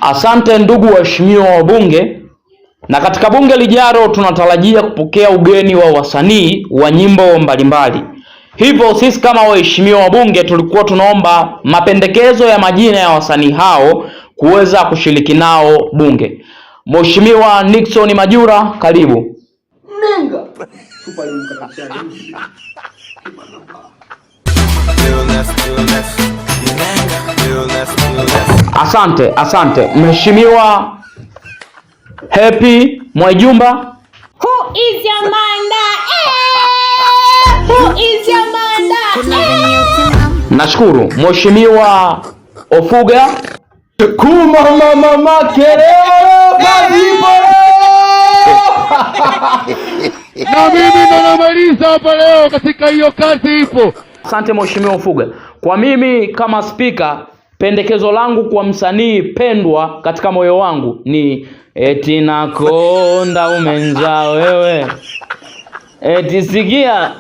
Asante ndugu waheshimiwa wabunge, na katika bunge lijalo tunatarajia kupokea ugeni wa wasanii wa nyimbo mbalimbali. Hivyo sisi kama waheshimiwa wabunge tulikuwa tunaomba mapendekezo ya majina ya wasanii hao kuweza kushiriki nao bunge. Mheshimiwa Nixon Majura, karibu. Nenga. Chupa ilimkatisha. Asante, asante. Mheshimiwa Happy Mwaijumba. Who is your manda? Eh? Who is your manda? Eh? Nashukuru. Mheshimiwa Ofuga. Kuma mama makelele kazi Na mimi ndo namaliza hapa leo katika hiyo kazi ipo. Asante Mheshimiwa Ofuga. Kwa mimi kama spika, pendekezo langu kwa msanii pendwa katika moyo wangu ni eti nakonda umenza wewe, eti sikia